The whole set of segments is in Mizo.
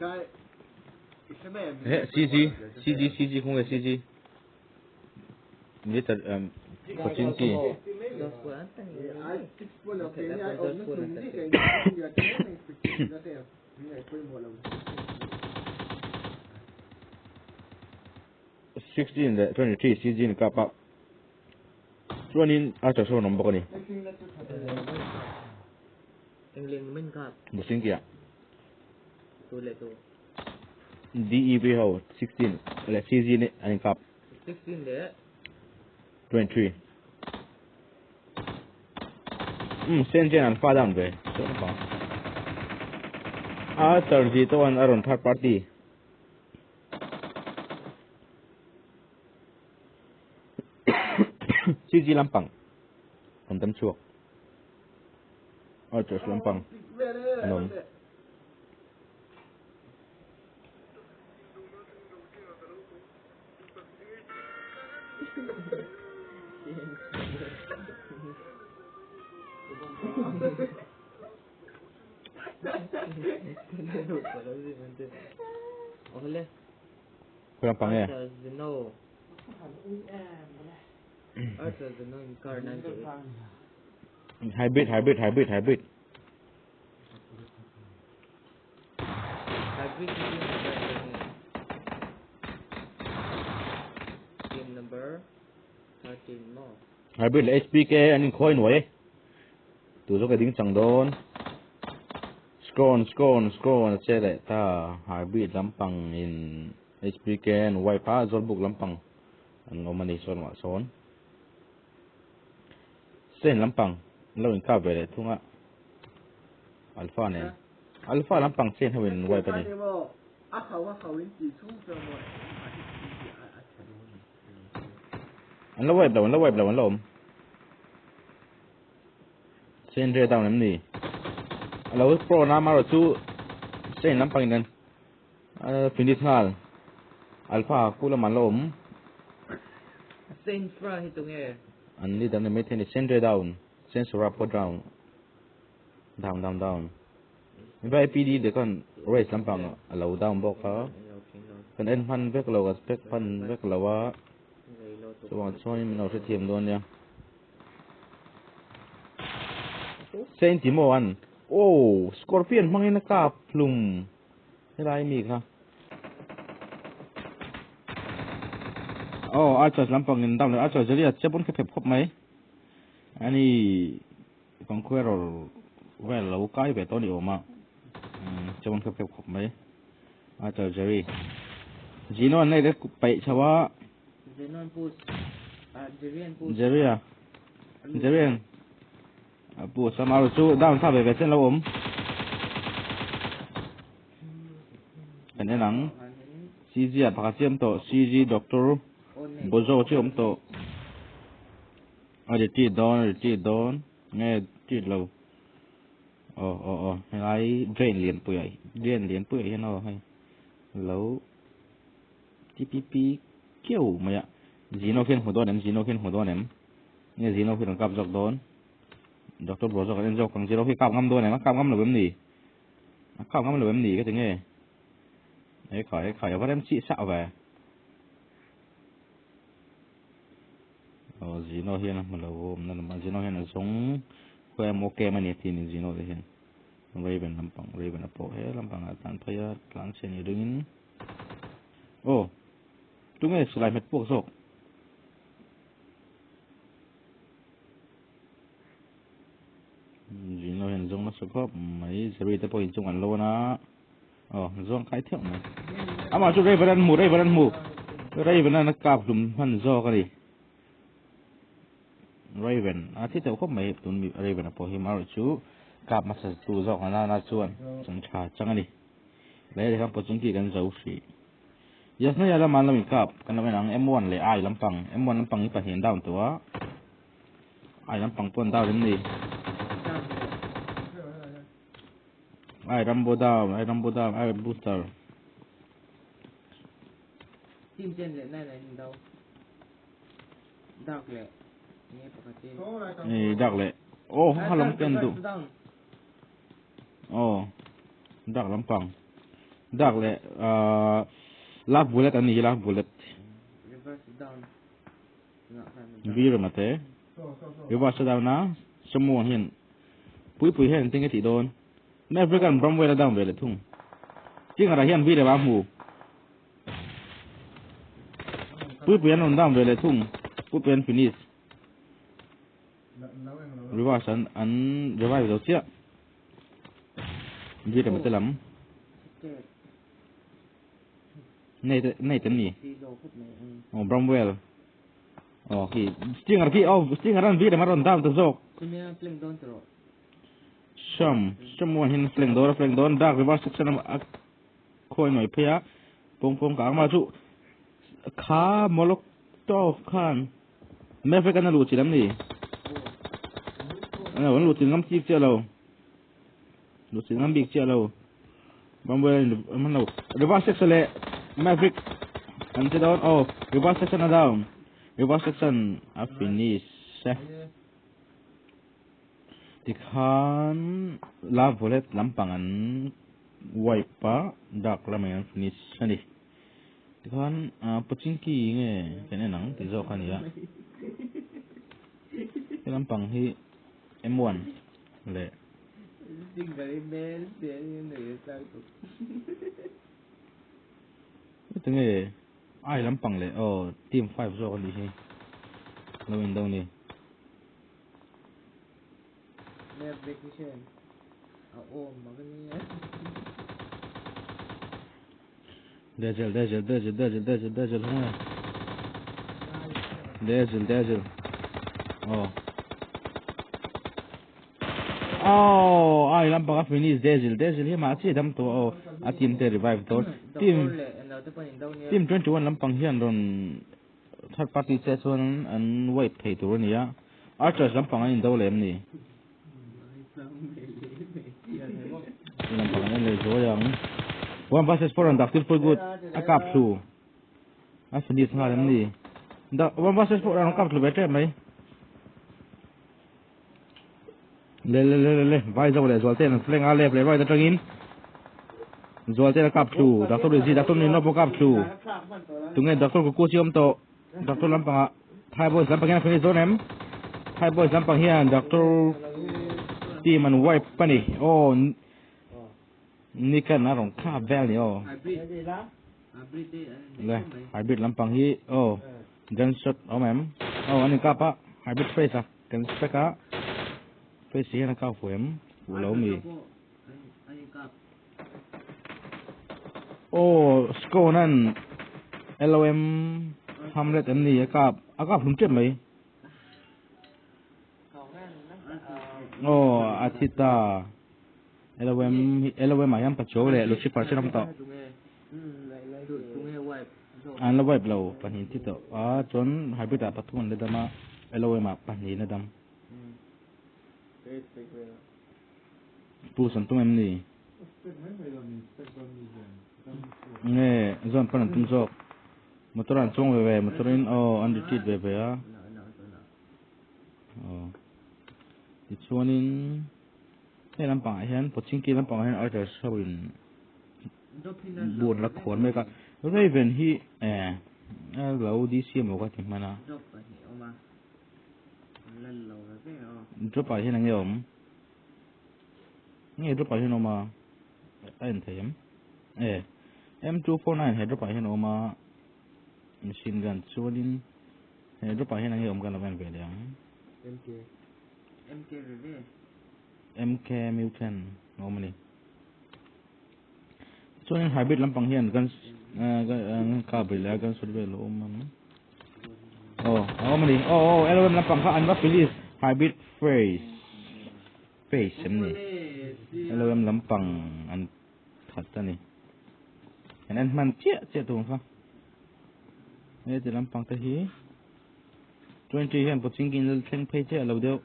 Eh, CG, CG, CG, kung nge CG? Ni tar um Pochinki. 16 leh 23 CG in kap a chuanin a tha sawn awm bawk a ni. Mihring kiah DEV ho 16 leh CG nih an inkap. 23 Um sen chen an fa down ve. A tar zi to an a rawn third party. CG lampang an dam chhuak Archers lampang an awm. Khawi lampang nge? Hybrid, hybrid, hybrid, hybrid. Hybrid team number Team number 13 mo. Hybrid leh HPK an inkhawi nuai e. Tu zawk a ding chang dawn. Scone, scone, scone a che leh ta. Hybrid lampang in HPK an wipe a, Zawlbuk lampang an awm a ni sawn mah sawn. Sen lampang an lo inkap ve leh thung a. Alpha nen. Alpha lampang sen ho in an wipe a ni. An la wipe lo, an la wipe lo, an la awm. Sen re down em ni? A lo pro na maro chu sen lampang in an finish nghal. Alpha ku lam an la awm. Sen fra hi tunge? An leader ni mai thei ni. Sen re down. Sen sura pawh down. Down down down. Vai PD te khan race lampang a lo down bawk a. Kan en hman vek lo, kan spec hman vek lo a. Chuvang chuanin min lo hrethiam dawn nia. Saint Timo an oh Scorpion hmangin a kap hlum helai mi kha. Oh Archers lampang in down leh Archers Zelia che pawn kha phep khawp mai. Ani Conqueror vel lo kai ve tawh ni awm a. Che pawn kha phep khawp mai. Archer Jerry. Zino an nei te paih chho a. Zenon push. Jerian push. Jeria. Jerian. Push a maru chu down sa ve ve chen lo awm. Kan en ang. CG ah pakhat chi awm tawh. CG Doctor Bozo chi awm tawh. A retreat dawn, a retreat dawn. Nge retreat lo. Aw aw aw helai drain lianpui ah drain lianpui ah hian aw hei lo TPP kiau mai a Zino khian hmu dawn em Zino khian hmu dawn em nge Zino khi rawn kap zawk dawn Doctor Bro zawk an en zawk ang Zino khi kap ngam dawn em a kap ngam lo em ni a kap ngam lo em ni ka ti nge he khai he khai a va rem chih sah ve Aw Zino hian a hmu lo awm na lamah Zino hian a zawng khawi emaw kem a ni a ti a ni Zino te hian Raven lampang Raven a pawh he lampang ah tlan phei a tlan chhe ni ringin aw tunge silai hmet puak zawk Zino hian zawng nasa khawp mai Zari te pawhin chung an lawn a aw zawng kai theuh mai amah chu Raven an hmu Raven an hmu Raven an a kap hlum hman zawk a ni Raven a thi teuh khawp mai tun mi Raven a pawh hi marawh chu kap hmasa tu zawk a nana chuan chung tha chang a ni leh hei khan pawh chung khi kan zo hrih Yasnaya lama an lo inkap kan lo en ang M1 leh I lampang M1 lampang hi pahnih an down tawh a I lampang pawh an down em ni I Rambo down I Rambo down I booster Team 10 leh 9 an indo Dark leh nge pakhat hi Ei dark leh oh ha lam pen du Oh dark lampang. Dark leh love bullet an ni hi love bullet. Vir ma te. Reverse down a Samuel hian Puipui hian engtin nge tih dawn. Maverick an Bramwell a down ve leh thung. Stinger ah hian Vir a hmu. Puipui an rawn down ve leh thung. Puipui an finish. Reverse an an revive zo chiah. Vir a te lam. Nei te nei te ni. Oh Bramwell. Oh khi Stinger khi oh Stinger an Vir a rawn down ta zawk. Sham Sham wan hin flank dawn a flank dawn dark reverse section a khawi mai phei a pawng pawng ka ang chu kha molotov khan Maverick an a luh chilh am ni an luh chilh ngam chik chiah lo luh chilh ngam bik chiah lo Bumble an lo reverse section leh Maverick an che dawn oh reverse section a down reverse section a finish e Tikhan love bullet lampang an wipe a dark lamah an finish a ni. Tikhan pachinki nge kan en ang tih zawk a ni a. He lampang hi M1 leh Heti nge I lampang leh aw team 5 zawk a nih hi lo in do ni. Dazzle, dazzle, dazzle, dazzle, dazzle, dazzle, hung e. Dazzle, dazzle. Oh. Oh, ai lampang a finish dazzle, dazzle hi mah chi dam to oh. A team te revive to. Team Team 21 lampang hian ron Third party che chuan an wipe thei tur a ni a, Archers lampang an indo lem ni. Lampang an en leh zuai ang. One versus four an dak til full good a kap thlu. A finish nghal em ni. Da one versus four an kap thlu ve tep mai. Le le le le le vai zo leh zual ten an flank a left leh right atangin zual ten a kap thlu doctor Rizzi doctor Nino pawh kap thlu tunge doctor Kuku chi awm tawh doctor lampangah Thai boys lampang hian a finish dawn em Thai boys lampang hian doctor team an wipe a ni aw Nikan a rawn kap vel ni aw le hybrid lampang hi aw gunshot awm em aw an inkap a hybrid face a Kan spec a face hian a kap fu em fu lo mi aw scone an lom hamlet an ni a kap a kap hlum tep mai aw a thi ta lom lom ah hian pachuau leh lucifer chu an awm tawh An la wipe lo pahnih thi tawh a chuan hybrid ah pathum an la dam a LOM ah pahnih an la dam. Push an tum em ni? Nge zone pan an tum zawk. Motor an chuang ve ve motor in aw an retreat ve ve a. Aw tichuanin hei lampangah hian Pochinki lampangah hian archers ho in Bur la khuar mek a, Raven hi eh lo DC emaw ka ti hman a. Drop ah hian enge awm? Nge drop ah hian awm a? A en thei em? Eh M249 he drop ah hian awm a machine gun chuanin he drop ah hian enge awm ka lo en ve leh ang. MK MK ve ve. MK Mutant awm a ni. Chuanin hybrid lampang hian gun ka bil a gun shot vel a awm ang. Oh, a awm a ni. Oh, oh, LOM lampang kha an va release hybrid face. Face em ni. LOM lampang an that a ni. An en hman chiah chiah tur kha. He ti lampang te hi 20 hian pawchingin lal thleng phei chiah lo deuh.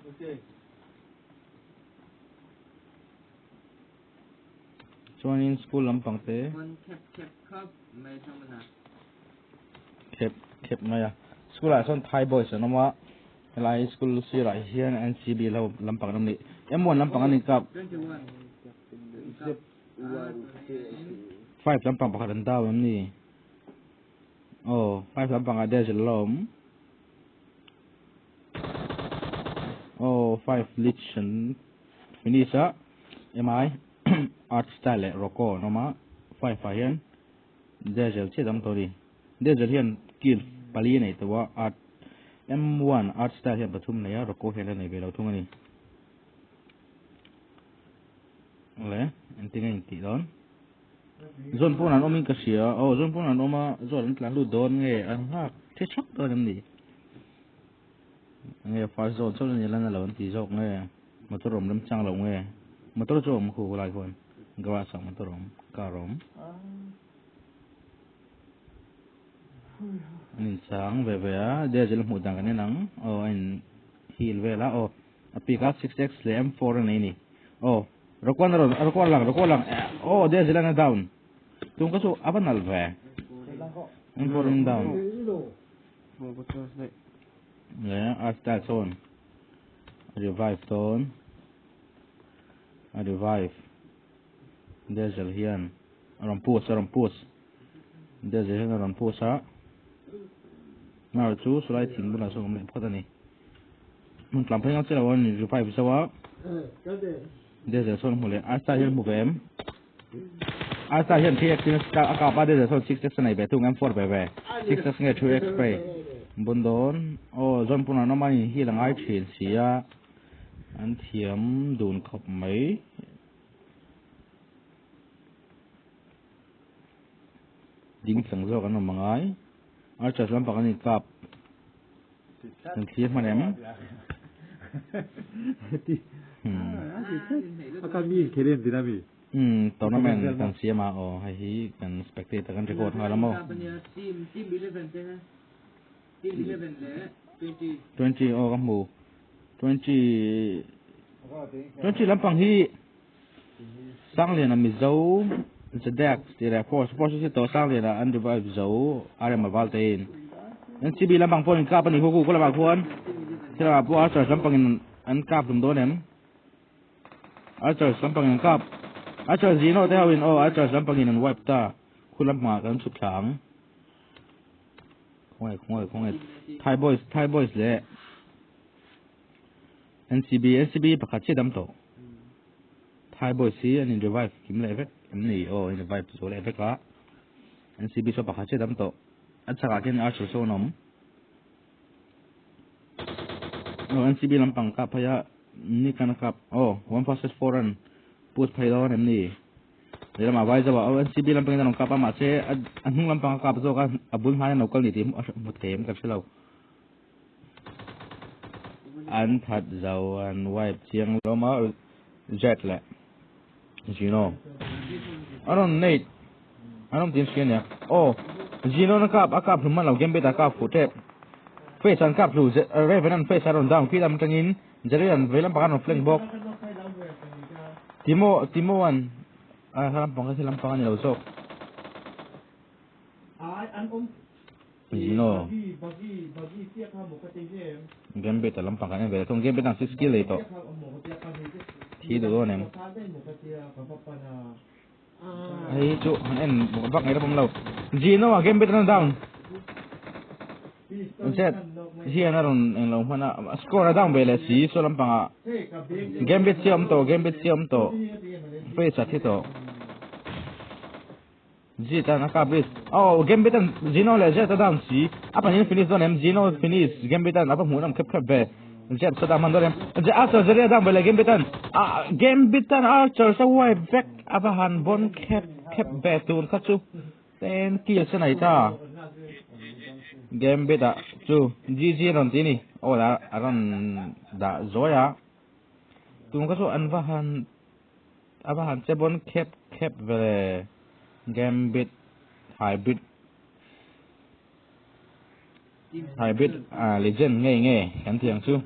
Okay. Chuanin school lampang te khep khep mai a school ah sawn Thai boys an awm a helai school sirah hian NCB lo lampang an awm ni M1 lampang an inkap. Five lampang pakhat an down em ni? Aw, five lampangah Dazzle a la awm. Aw, five lich an finish a. MI Art Style leh Rocco an awm a. Five ah hian Dazzle chiah dang tawh a ni. Dazzle hian kill pali a nei tawh a, Art M1 Art Style hian pathum a nei a, Rocco hian a nei ve lo thung a ni. Le, engtin a intih dawn? Zawn pawn an awmin ka hria. Aw, zawn pawn an awm a, zawn an tlan lut dawn nge an nghak the thak dawn em ni? Nge first zone chauh ni lan a lo an ti zawk nge motor awm remchang lo nge motor chu awm khu lai khuan garage ah motor awm car awm an inchang ve ve a diesel hmuh dan kan en ang aw a in heal vel a aw a pik a 6x leh m4 a nei ni aw Rokuan a rawn Rokuan lang Rokuan lang aw diesel an a down tum ka chu a va nal ve m4 in down Le a style sawn a revive dawn a revive Dazzle hian a rawn push a rawn push Dazzle hian a rawn push a mar chu sawlai thing bulah sawn awm leh phawt a ni hmun tlang phei ngam chiah lo a ni revive zo a Dazzle sawn hmu leh a style hian hmu ve em a style hian 3x in a kap a Dazzle sawn 6x a nei ve thung M4 ve ve 6x nge 3x spray bun dawn aw zawn pun an awm a in heal a ngai thin si a an thiam dun khawp mai ding tlang zawk an awm a ngai archers lampang an inkap Kan thlir hman em? Hmm, tournament kan siam a aw hei hi kan spectator kan record nghal a maw. 20 aw ka hmu 20 20 lampang hi Sangliana Mizo Zedek tih leh force force hi tawh Sangliana an revive zo RM a val te in NCB lampang pawh in kap a ni hu hu lamah khuan thil ah pawh Archers lampang in an kap hlum dawn em Archers lampang in an kap Archers zino te ho in aw Archers lampang in an wipe ta khu lampang ah kan chhuk thla ang khawngaih khawngaih khawngaih Thai boys Thai boys leh NCB NCB pakhat chiah dam tawh Thai boys hi an in revive kim leh vek em ni aw in revive zo leh vek a NCB saw pakhat chiah dam tawh a chhakah khian Archer sawn a awm aw NCB lampang kap phei a Nick-an a kap aw one versus four an put phei dawn em ni lehlamah vai zauh a aw NCB lampangin an rawn kap a mahse a hnung lampang a kap zawk a a bul hnaiin a lo kal ni tih hmu thei em ka hre lo. An that zo an wipe chiang lawm a Jet leh Gino a rawn nei an awm tin hria nia aw Gino na kap a kap hlum hman lo Gambit a kap fuh tep Face an kap hlu Raven an face a rawn down khi lam atangin Jerry an veilam pakhat a rawn flank bawk Timo Timo an a lampang kha lampang a ni lo zawk. Zino. Gambit a lampang kan en ve thung. Gambit ang 6 kill ei tawh. Thi duh dawn em. Hei chu han en vak ngai ram lo. Zino a Gambit an down. Zet hian a rawn eng lo hman a score a down ve leh si saw lampangah Gambit si awm tawh Gambit si awm tawh face a thi tawh. Zit an a kap risk. Oh, Gambit an Zino leh Zet a down si. A pahnih finish dawn em? Zino finish. Gambit an a va hmuh nawm khep khep ve. Zet sa down hman dawn em? Archer Zeri a down ve leh Gambit an. Ah, Gambit an Archer sa wipe vek. A va han bon khep khep ve tur kha chu. Ten kill se nei ta. Gambit a chu GG a rawn ti ni. Oh, a rawn dah zawi a. Tun kha chu an va han A va han che bawn khep khep ve le. Gambit hybrid hybrid ah legend ngei nge kan tih ang chu.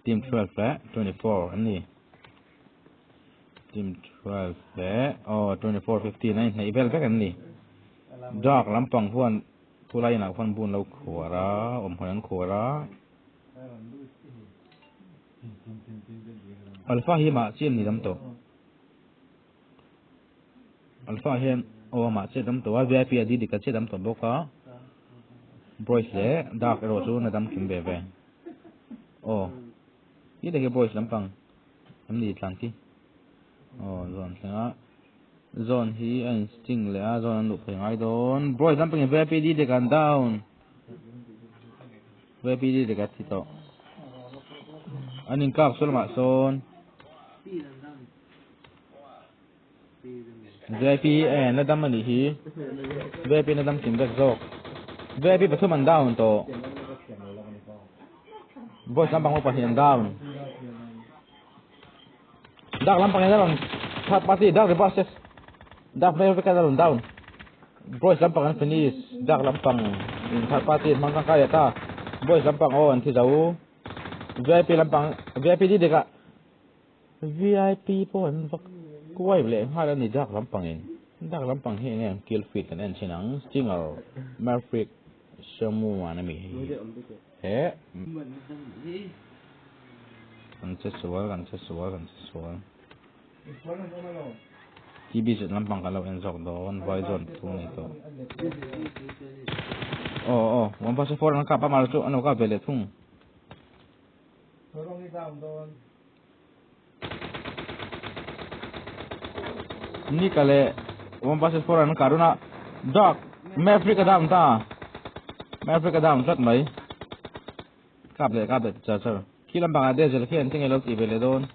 Team 12 leh 24 an ni. Team 12 leh oh 24 15 a inhnaih vel vek an ni. Dark lampang huan khulai inah khuan bun lo khuar a awmhmun an khuar a. Alpha hi mah chian ni dam tawh. Alpha hian aw amah chet dam tawh a, VIP a Didika chet dam tawh bawk a. Boys leh Dark erawh chu na dam kim ve ve. Aw khi te khi boys lampang an ni tlan khi. Aw zawn thleng a. Zawn hi a in sting leh a, zawn an luh phei ngai dawn. Boys lampang in VIP Didika an down. VIP Didika thi tawh. An inkap saw lamah sawn. VIP eh na dam anih hi. VIP na dam kim vek zawk. VIP pathum an down tawh. Boys lampang pawh pahnih an down. Dark lampang in a rawn third party dark reverses. Dark vel vek a rawn down. Boys lampang an finish. Dark lampang in third party an hmang tangkai leh ta. Boys lampang aw an thi zo. VIP lampang VIP di dikah VIP pawh an va kuai leh nghal a ni dark lampangin. Dark lampang hi enge an kill feed kan en thin ang Stinger, Maverick, Someone a mi hei hi. He kan che sual kan che sual kan che sual. TB zet lampang kan lo en zawk dawn vai zawn thung nei tawh. Aw aw one versus four an kap a mahse chu an lo kap ve leh thung. Nika leh one versus four an kah run a dark maverick a down ta maverick a down tlat mai kap leh kap leh char char khi lampangah dazzle khi an tinge lo tih ve leh dawn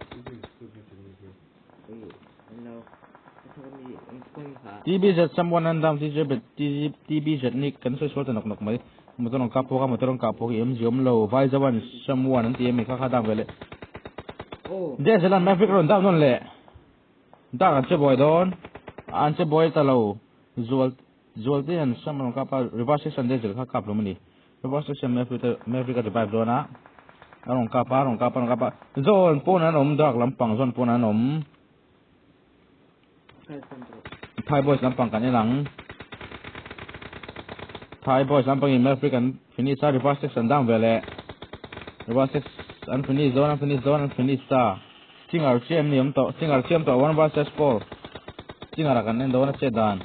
TBZ someone an down TBZ ni kan sawi sual ta nawk nawk mai motor an kap pawk a motor an kah pawk hi awmzia awm lo vai zo an someone an ti a mi kha kha down ve leh Dazzle an maverick rawn down nawn leh dark an che buai dawn an che buai ta lo zual zual te an sam rawn kap a reverse section dazzle kha kap hlawm a ni reverse section maverick maverick a revive dawn a a rawn kap a rawn kap a rawn kap a zawn pawn an awm dark lampang zawn pawn an awm. Thai boys lampang kan en ang. Thai boys lampang in Maverick an finish a, reverse six an down ve leh. Reverse six an finish dawn, an finish dawn, an finish ta. Stinger chiam ni awm tawh, Stinger chiam tawh one versus four. Stinger a kan en dawn a chet dan.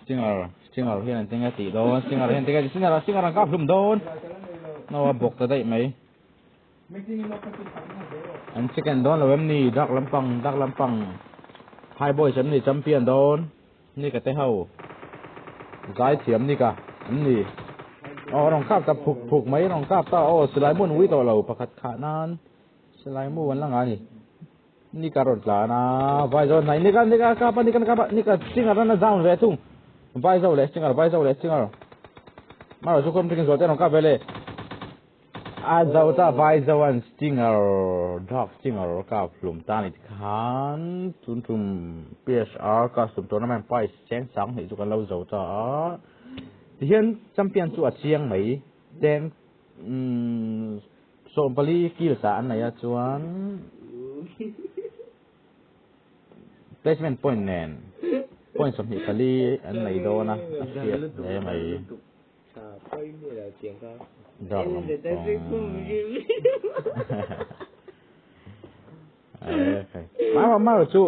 Stinger, Stinger hian an tinge tih dawn, Stinger hian tinge Stinger, Stinger an kap hlum dawn. No a bawk ta daih mai. An second dawn lo em ni dark lampang dark lampang high boys em ni champion dawn ni ka te ho zai thiam ni ka em ni aw rawn kap ta phuk phuk mai rawn kap ta aw silai mu an ui tawh lo pakhat khah nan silai mu an la nga ni ni ka rawn tlan a vai zo hnai ni ka ni ka kap a ni ka kap a ni ka singer an a down ve thung vai zo leh singer vai zo leh singer maro chu khawm thinkin zual te rawn kap ve le A zo ta vai zo an stinger dark stinger ka hlum ta ni khan tun tum PSR custom tournament prize cheng sang hnih chu kan lo zo ta a tihian champion chu a chiang mai cheng um sawmpali kills ah an nei a chuan placement point nen point 24 an nei dawn a a hriat hle mai. Dark lampang. Maro chu.